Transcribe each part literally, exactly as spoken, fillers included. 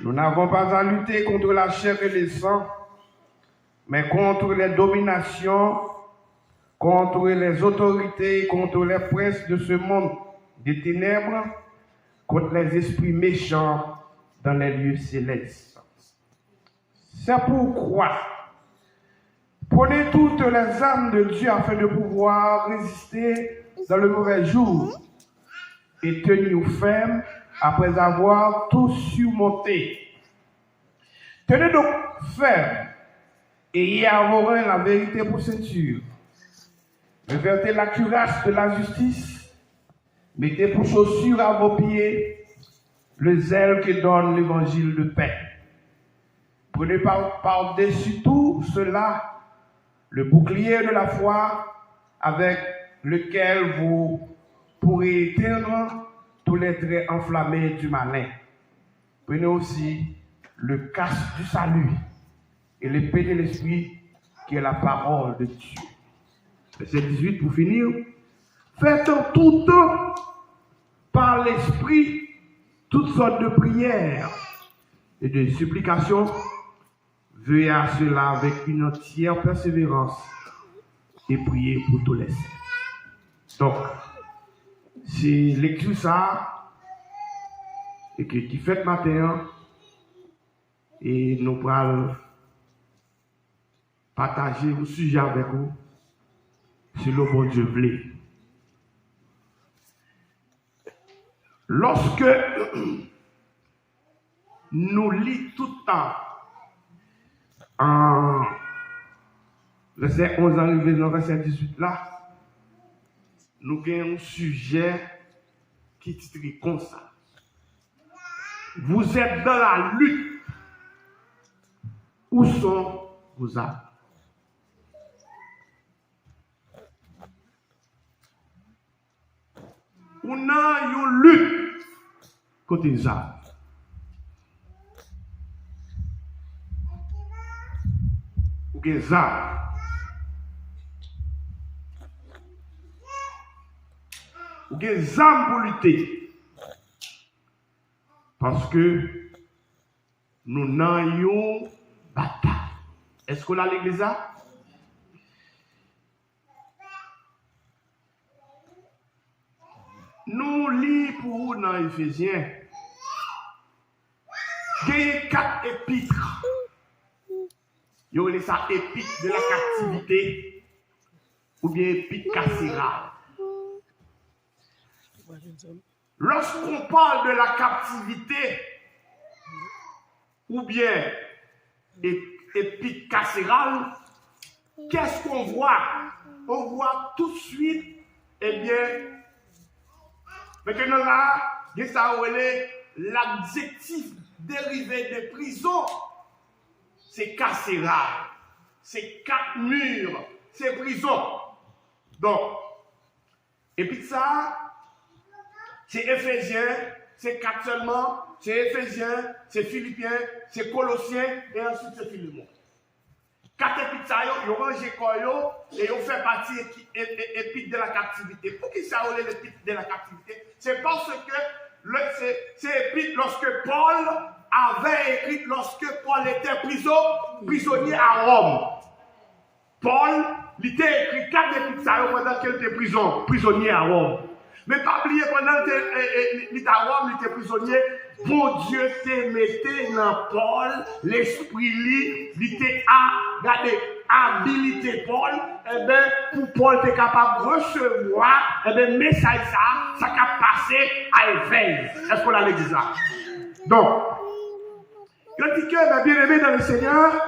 Nous n'avons pas à lutter contre la chair et le sang, mais contre les dominations, contre les autorités, contre les princes de ce monde de ténèbres, contre les esprits méchants dans les lieux célestes. C'est pourquoi prenez toutes les armes de Dieu afin de pouvoir résister dans le mauvais jour et tenir ferme après avoir tout surmonté. Tenez donc ferme, ayez à vos reins la vérité pour ceinture, revêtez la cuirasse de la justice, mettez pour chaussure à vos pieds le zèle que donne l'évangile de paix. Prenez par, par-dessus tout cela le bouclier de la foi avec lequel vous pourrez éteindre tous les traits enflammés du malin. Prenez aussi le casque du salut et l'épée de l'esprit qui est la parole de Dieu. Verset dix-huit pour finir. Faites en tout temps par l'esprit toutes sortes de prières et de supplications. Veillez à cela avec une entière persévérance et priez pour tous les saints. Donk, se lekti sa a e ke ki fèt maten an, e nou pral pataje yon sijè avèk ou, si le Bondye vle. Lòske nou li tout tan an vèsè onz la rive nan vèsè dizuit la, nou gen yon sijè ki titre konsa. Vous êtes dans la lutte. Où sont vos armes? Ou nan yon lit. Kote zam? Ou gen zam. Ou gen zam pou lite. Paske nou nan yon batay. Èske w la legliz la? Nou li pou ou nan Efezyen. Genyen kat epit. Yo rele sa epit de la captivité oubyen epit kaseral. Lorsqu'on parle de la captivité oubyen epit kaseral, qu'est-ce qu'on voit? On voit tout de suite, eh bien, maintenant là, gen sa yo rele l'adjectif dérivé de prison. Se kaseral, se kat mi, se prizon. Donk, epit sa a, se Efezyen, se kat sèlman, se Efezyen, se Filipyen, se Kolosyen, e answit se Filemon. Kat epit sa yo, yo ranje kò yo e yo fè pati eki- e- e- epit de la captivité. Poukisa yo rele epit de la captivité? C'est parce que le, c'est, c'est épître lorsque Paul avait écrit, lorsque Paul était prison, prisonnier à Rome. Paul, li te ekri kat epit sa yo pandan ke l te prizon, prizonye a Wòm. Men pa bliye, pandan l te, e, e, li, li t a Wòm, li te prizonye, Bondye te mete nan Pòl lespri li, li te a, gade, abilite Pòl, enben, pou Pòl te kapab resevwa, enben, mesaj sa a, sa k ap pase a Efèz. Èske w la legliz la? Donk, yo di ke, mes bien-aimés dans le Seigneur,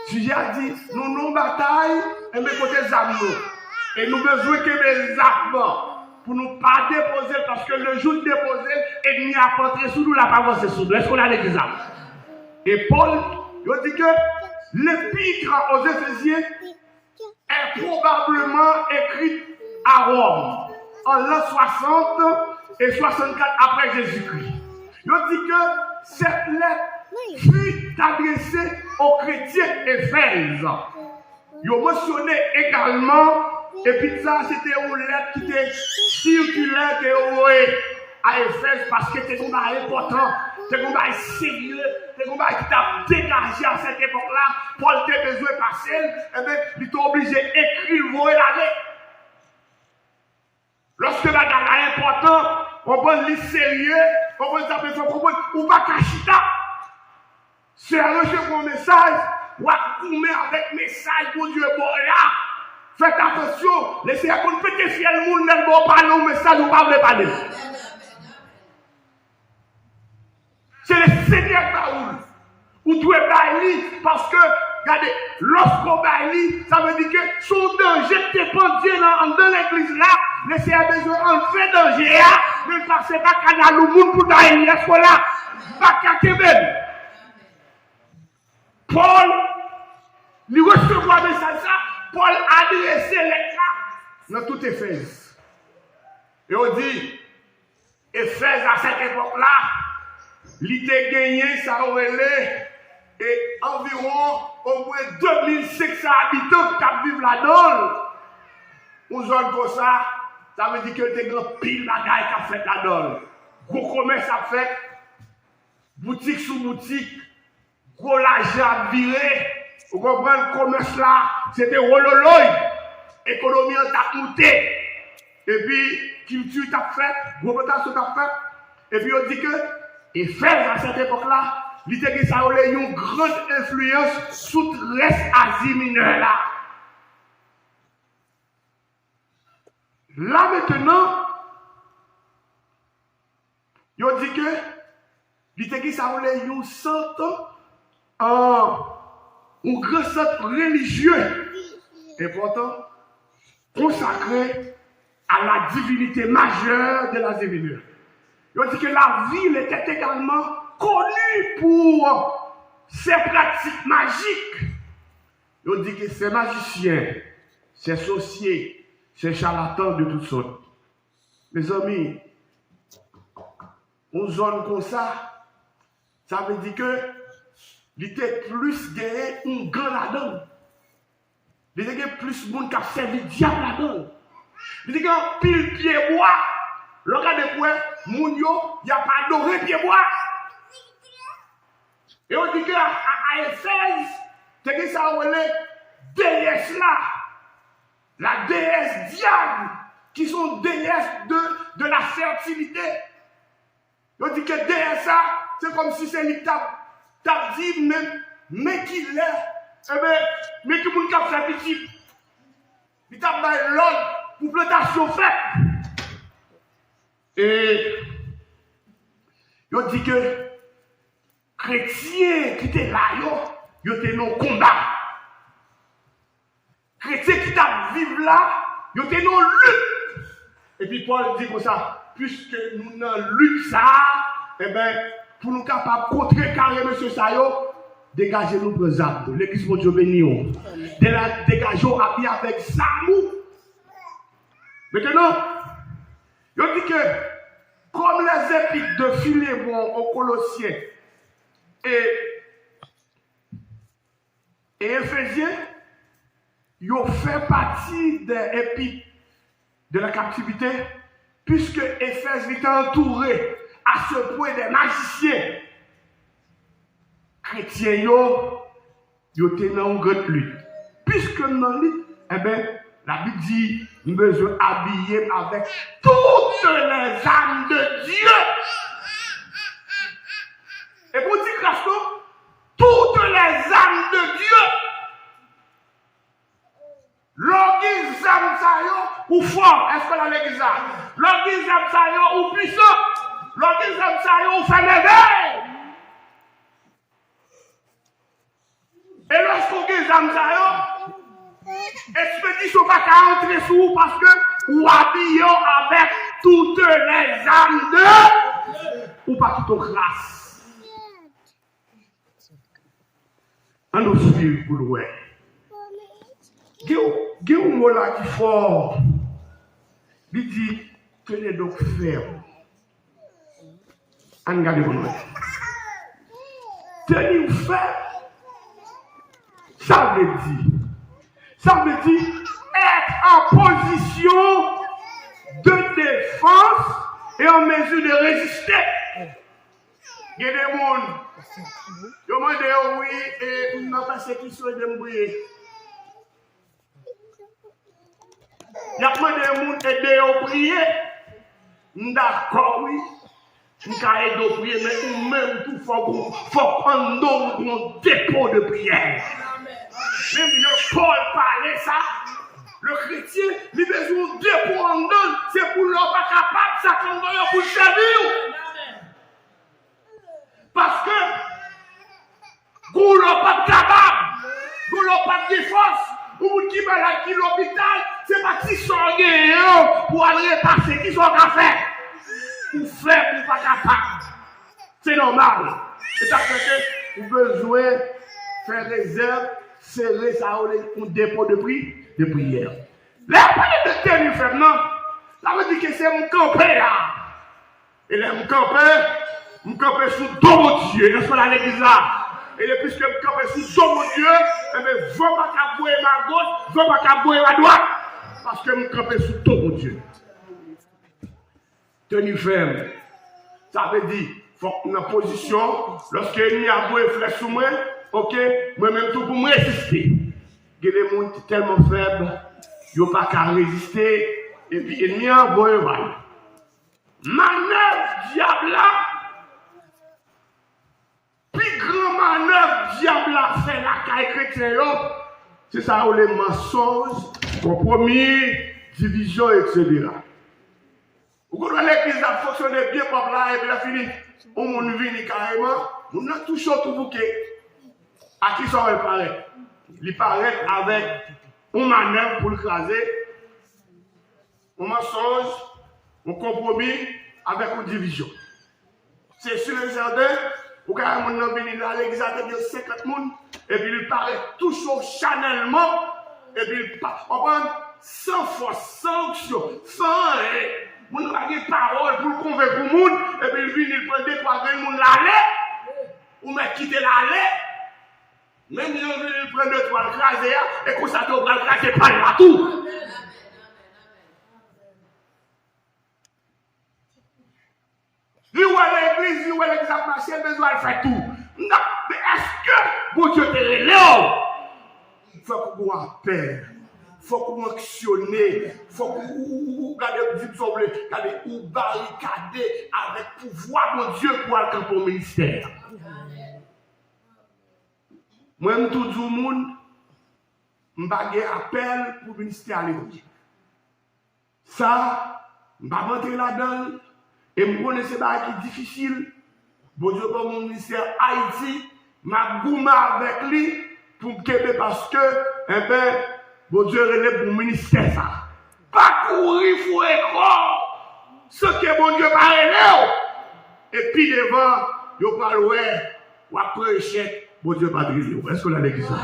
sijè a di, nou nan batay, enben kote zam nou? E nou bezwen kenbe zam pou nou pa depoze l, paske lejou n depoze l, ènmi a ap antre sou nou, l ap avanse sou nou. Èske w la legliz la? E Pòl, yo di ke l'épître aux Éphésiens est probablement écrite à Rome en l'an soixante et soixante-quatre après Jésus-Christ. Yo di ke cette lettre fut adressée aux chrétiens d'Éphèse. Yo mansyone egalman, epit sa a se te yon lèt ki te sikilè ke yo voye a Efèz, paske te yon bagay enpòtan. Te gen yon bagay serye, te gen yon bagay ki t ap degaje a sèt epòk la, Pòl te bezwen pase l, enben, li te oblije ekri l, voye l ale. Lòske bagay la enpòtan, konprann li serye, konprann sa bezwen konprann, ou pa ka chita. Si w resevwa yon mesaj, w ap goumen avèk mesaj Bondye ba w la. Fèt atansyon, Leseyè konn pete fyèl moun lè l ba w pale yon mesaj ou pa vle pale. Se Lesenyè k ba ou l. Ou dwe bay li, paske, gade, lòske w bay li, sa vle di ke se yon danje k te pandye nan anndan legliz la, Lesenyè bezwen anlve danje a, men l pase pa kanal yon moun pou l ta envèse la. Pa ka kenbe l. Pòl, li resevwa mesaj sa, Pòl adrese lèt la nan tout Efèz. E yo di, Efèz a sèt epòk la, li te genyen sa yo rele e anviwon omwen de mil senk san abitan k t ap viv ladan l. Yon zòn konsa, sa vle di ke te gen anpil bagay k ap fèt ladan l. Gwo komès ap fèt, boutik sou boutik, gwo lajan ap vire, ou konprann, komès la, se te wololoy, ekonomi an t ap moute, epi kilti t ap fèt, gwo plantasyon t ap fèt, epi yo di ke Efèz a sèt epòk la, li te gen sa yo rele yon gran enfliyans sou tout rès Azi Minè la. La mentenan, yo di ke li te gen sa yo rele yon sant, an, yon gran sant relijye enpòtan, consacré à la divinité majeure de la Zévenure. Yo di ke la ville était également connue pour ses pratiques magiques. Yo di ke se majisyen, se sosye, se chalatan de tout sòt. Mezanmi, yon zòn konsa, sa vle di ke li te plis genyen oungan ladan l. Li te gen plis moun k ap sèvi dyab ladan l. Li te gen anpil pyebwa. Lè w gade pou w wè, moun yo, y ap adore pyebwa. E yo di ke a, a, a Efèz, te gen sa yo rele deyès la, la déesse Diane, ki se yon déesse de, de la fertilité. Yo di ke deyès sa, se kòmsi se li k t ap, t ap di, men, men kilè, enben, men ki moun k ap fè pitit. Li t ap bay lòd pou plantasyon fèt. E yo di ke kretyen ki te la yo, yo te nan yon konba. Kretyen ki t ap viv la, yo te nan yon lit. Epi Pòl di konsa, piske nou nan lit sa a, enben, pou nou kapab kontrekare mesye sa yo, degaje nou pran zam nou. Legliz Bondye beni w. Dela-, degaje w abiye avèk zam ou. Mentenan, yo di ke, comme les épîtres de Philémon aux Colossiens et, et Éphésiens, yo fè pati des épîtres de la captivité, puisque Éphèse était entourée à ce point des magiciens. Kretyen yo, yo te nan yon gran lit. Piske m nan lit, enben, Labib di, m bezwen abiye m avèk toutes les armes de Dieu. E pou di kras non, toutes les armes de Dieu. Lè w gen zam sa yo, ou fò. Èske w nan legliz la? Lè w gen zam sa yo, ou pwisan. Lè w gen zam sa yo, ou fè mèvèy. E lòske w gen zam sa yo, ekspedisyon pa ka antre sou ou paske ou abiye w avèk toutes les armes de, ou pa kite w kras. Ann nou swiv pou n wè. Gen, gen yon mo la ki fò. Li di, tenez donc ferme. Ann gade pou n wè. Tenir ferme, sa vle di, sa vle di être en position de défense et en mesure de résister. Gen de moun, yo mande yo, wi, e m nan pèsekisyon, ede m priye. Y ap mande moun ede yo priye. M dakò, wi. M ka ede w priye, men ou menm tou, fòk ou, fòk anndan w gon depo de priyè. Menm jan Pòl pale sa, le kretyen, li bezwen yon depo anndan l. Se pou lè w pa kapab, sa k anndan w yo pou l sèvi w. Paske, gon lè w p ap kapab, gon lè w p ap gen fòs, yon moun ki malad ki lopital, se pa ti sa w genyen yo pou al repase, ki sa w ka fè? Ou fèb, ou pa kapab. Se nòmal. Se sa k fè ke ou bezwen fè rezèv, sere sa yo, yon depo de pri, de priyè. Lè y ap pale de teni fèm nan, sa vle di ke se m kanpe la. E lè m kanpe, m kanpe sou do Bondye. Èske w la legliz la? E depiske m kanpe sou do Bondye, enben, van pa ka voye m agoch, van pa ka voye m adwat. Paske m kanpe sou do Bondye. Teni fèm. Sa vle di, fòk m nan pozisyon, lòske ènmi a voye flèch sou mwen, oke, mwen menm tou pou m reziste. Gen de moun ki tèlman fèb, yo pa ka reziste, epi ènmi an voye bal. Manèv dyab la, pi gran manèv dyab la fè lakay kretyen yo, se sa yo rele mansonj, konpwomi, divizyon, etsetera. Ou konn wè legliz la ap fonksyone byen pwòp la, epi lè fini, yon moun vini kareman, moun nan touche w tou bouke. A kisa w wè l parèt? Li parèt avèk yon manèv pou l kraze, yon mansonj, yon konpwomi, avèk yon divizyon. Se si e sèten, ou ka wè moun nan vini la, legliz la te gen senkant moun, epi l parèt touche w chanèlman, epi l pa, w konprann, san fòs, san onksyon, san anyen. Moun nan pa gen pawòl pou l konvenk yon moun, epi l vini, l pran de twa grenn moun, l ale, ou mèt kite l ale. Menm jan l vini, l pran de twa, l kraze a, e konsa tou, ou pral kraze pa l la tou. Li wè legliz, li wè legliz ap mache, l bezwen al fè tou. M t ap, men èske Bondye te rele w? Fòk ou gon apèl. Fòk ou anksyone. Fòk ou, ou, ou, ou, ou gade, di m sa w vle, gade, ou barikade avèk pouvwa Bondye pou al kanpe yon ministè. Mwen, m tou di w moun, m pa gen apèl pou ministè aletranje. Sa, m p ap antre ladan l, e m konnen se bagay ki difisil. Bondye ban m yon ministè Ayiti, m ap goumen avèk li pou m kenbe paske, enben, Bondye rele m pou ministè sa. Pa kouri foure kò w, san ke Bondye pa rele w. E pi devan, yo pral wè w ap pran echèk, Bondye pa t rele w. Èske w la legliz la?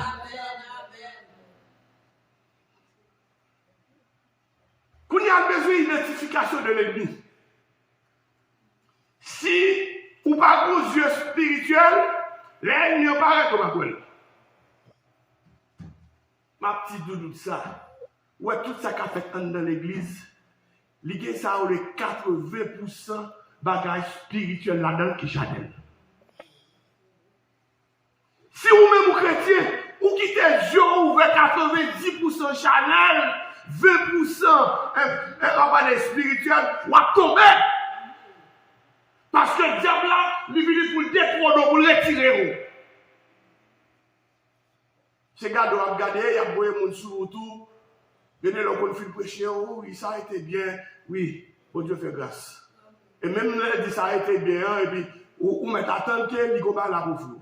Kounye a, l bezwen idantifikasyon de lènmi. Si ou pa gon zye espirityèl, lè ènmi an parèt, ou p ap wè l. M ap di doudout sa. Ou wè tout sa k ap fèt anndan legliz, li gen sa yo rele katreven pousan bagay espirityèl ladan l ki chanèl. Si ou menm ou kretyen, ou kite zye w ouvè katrevenndis pousan chanèl, ven pousan, e, e, anba espirityèl, w ap tonbe. Paske dyab la, li vini pou l detwone w, pou l retire w. Se gade w ap gade, y ap voye moun sou ou tou. Gen de lè w konn fin preche, o, wi, sa rete byen, wi, Bondye fè gras. E menm lè l di sa rete byen an, epi ou, ou mèt atann ke li gon bagay la pou fè w.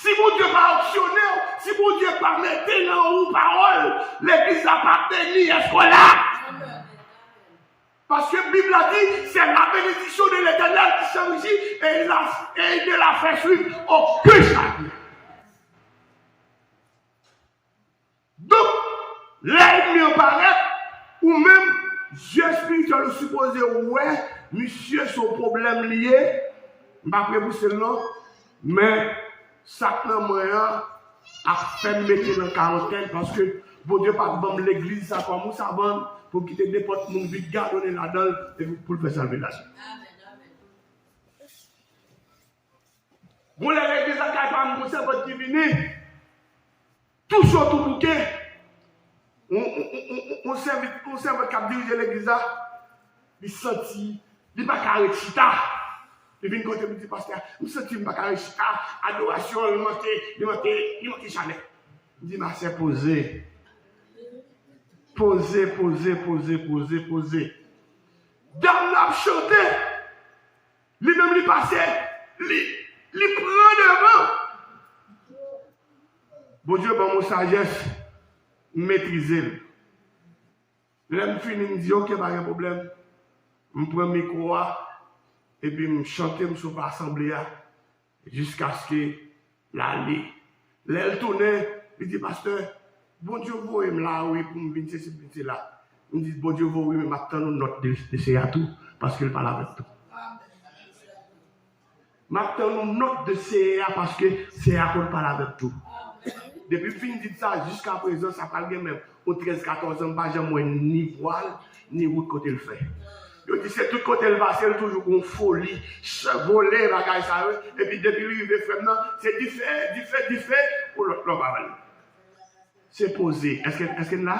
Si Bondye pa anksyone w, si Bondye pa mete nan ou pawòl, legliz la p ap beni, èske w la? Paske Bib la di, c'est la bénédiction de l'Éternel qui s'enrichit et il la, et il ne la fait suivre aucun chagrin. Donk, lè ènmi an parèt, ou menm, zye espirityèl ou sipoze wè, misye se yon pwoblèm li ye, m p ap repouse l non, men sa k nan mwen an ap fè m mete nan karantèn, paske Bondye pa t ban m legliz sa kòm yon savann, pou m kite nenpòt moun vin gadonnen ladan l epi pou l fè sa l vle ladan l. Gon lè legliz la kay pa m, gon sèvant ki vini, tou cho tou bouke. On, on, on, on, on sèvi-, on sèvant k ap dirije legliz la, li santi li pa ka ret chita. Li vin kote m, li di, "Pastè, m santi m pa ka ret chita. Adorasyon an, li manke, li manke, li manke chalè." M di, "Masè, poze. Poze, poze, poze, poze, poze." Dam nan ap chante. Li menm li pase, li, li pran devan. Bondye ban m yon sajès, m metrize l. Lè m fini, m di, "Oke, pa gen pwoblèm." M pran mikwo a, epi m chante, m sove asanble a, jiskaske l ale. Lè l tounen, li di, "Pastè, Bondye voye m la, wi, pou m vin sesi, vin sela." M di, "Bondye voye w, wi, men m ap tann yon nòt de, de Seyè a tou, paske l pale avè m tou." M ap tann yon nòt de Seyè a, paske Seyè a konn pale avè m tou. Depi m fin di sa, jiska prezan, sa pral gen menm yon trèz, katòz an, m pa janm wè ni vwa l, ni wout kote l fè. Yo di se tout kote l pase, l toujou gon foli, ch-, vole, bagay sa yo. Epi depi l rive, frè m nan, se dife, dife, dife, pou lòt lò pa wè l. Se poze. Èske, èske n la?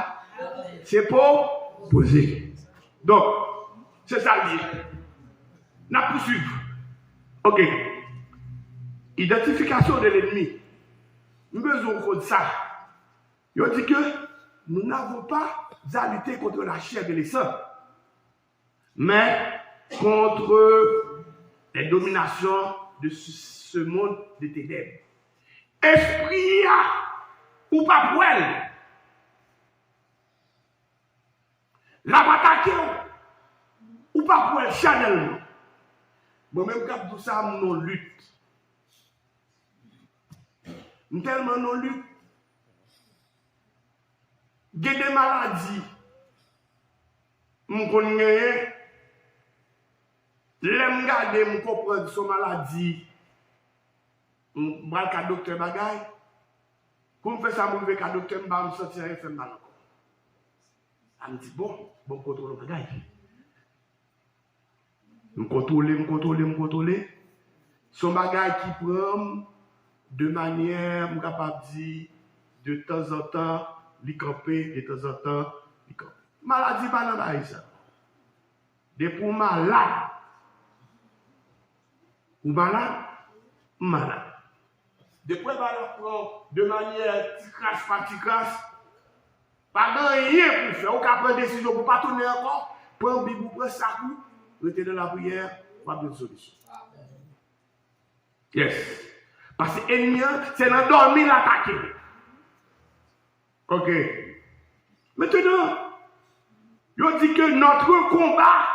Se po, poze. Donk, se sa l ye. N ap pouswiv. Oke. Identification de l'ennemi. M bezwen w konn sa. Yo di ke nous n'avons pas à lutter contre la chair et le sang, mais contre les dominations de ce, ce monde de ténèbres. Espri a, ou p ap wè l. L ap atake w. Ou p ap wè l chanèlman. Mwen menm k ap di w sa, m nan lit. M tèlman nan lit. Gen de maladi m konn genyen. Lè m gade, m konprann se yon maladi. M pral ka doktè bagay. Pou m fè sa, m rive ka doktè, m pa m santi anyen fè m mal ankò. A m di, bon, bon, m kontwole yon bagay. M kontwole, m kontwole, m kontwole. Se yon bagay ki pran m de manyè, m kapab di, de tanzantan, li kanpe, de tanzantan, li kanpe. Maladi pa nan bagay sa. Depi w malad, ou malad, m malad. Depi w malad, pran de manyè ti kras pa ti kras, pa gen anyen pou w fè. Ou ka pran desizyon pou w pa tounen ankò, pran Bib ou, pran sak ou, rete nan lapriyè, w ap jwenn solisyon. Yes. Paske ènmi an, se nan dòmi l atake. Ok. Maintenant, yo di ke notre combat,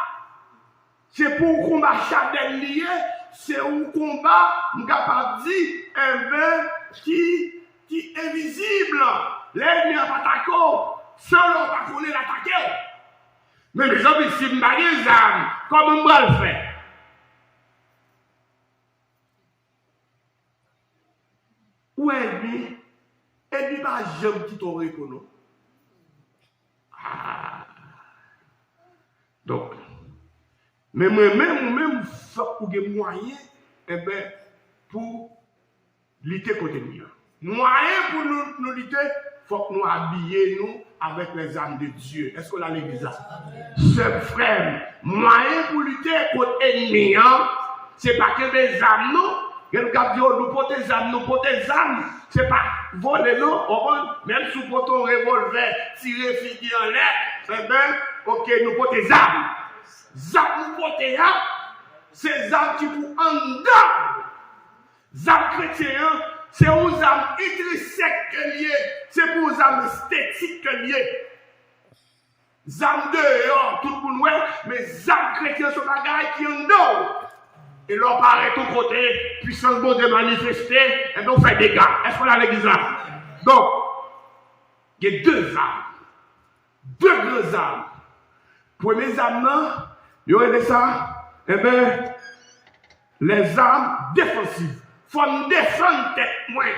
se pou yon konba chadèl li ye, se yon konba, m kapab di, enben, ki, ki envizib. Lè ènmi an ap atake w, san lè w pa konnen l atake w. Men mezanmi, si m pa gen zam, kòman m pral fè? Ou ènmi, ènmi pa janm kite w repo non. Ah. Donk, men mwen menm, ou menm, fòk ou gen mwayen, enben, pou lite kont ènmi an. Mwayen pou nou, nou lite, fòk nou abiye nou avec les armes de Dieu. Èske w la legliz la? Sè m, frè m, mwayen pou lite kont ènmi an, se pa kenbe zam nou. Gen nou k ap di, "O, nou pote zam, nou pote zam." Se pa vole non, w konprann? Menm si w pote yon revòlvè, tire figi anlè, enben, ok, nou pote zam. Zam nou pote a, se zam ki pou anndan. Zam kretyen an, se yon zam entrisèk ke l ye, se pa yon zam estetik ke l ye. Zam deyò, tout moun wè, men zam kretyen se yon bagay ki anndan w. E lè w parèt yon kote, pwisans Bondye manifeste, enben w fè dega. Èske w la legliz la? Donk, gen de zam. De gran zam. Premye zam nan, yo rele sa, enben, les armes défensives. Fò m defann tèt mwen.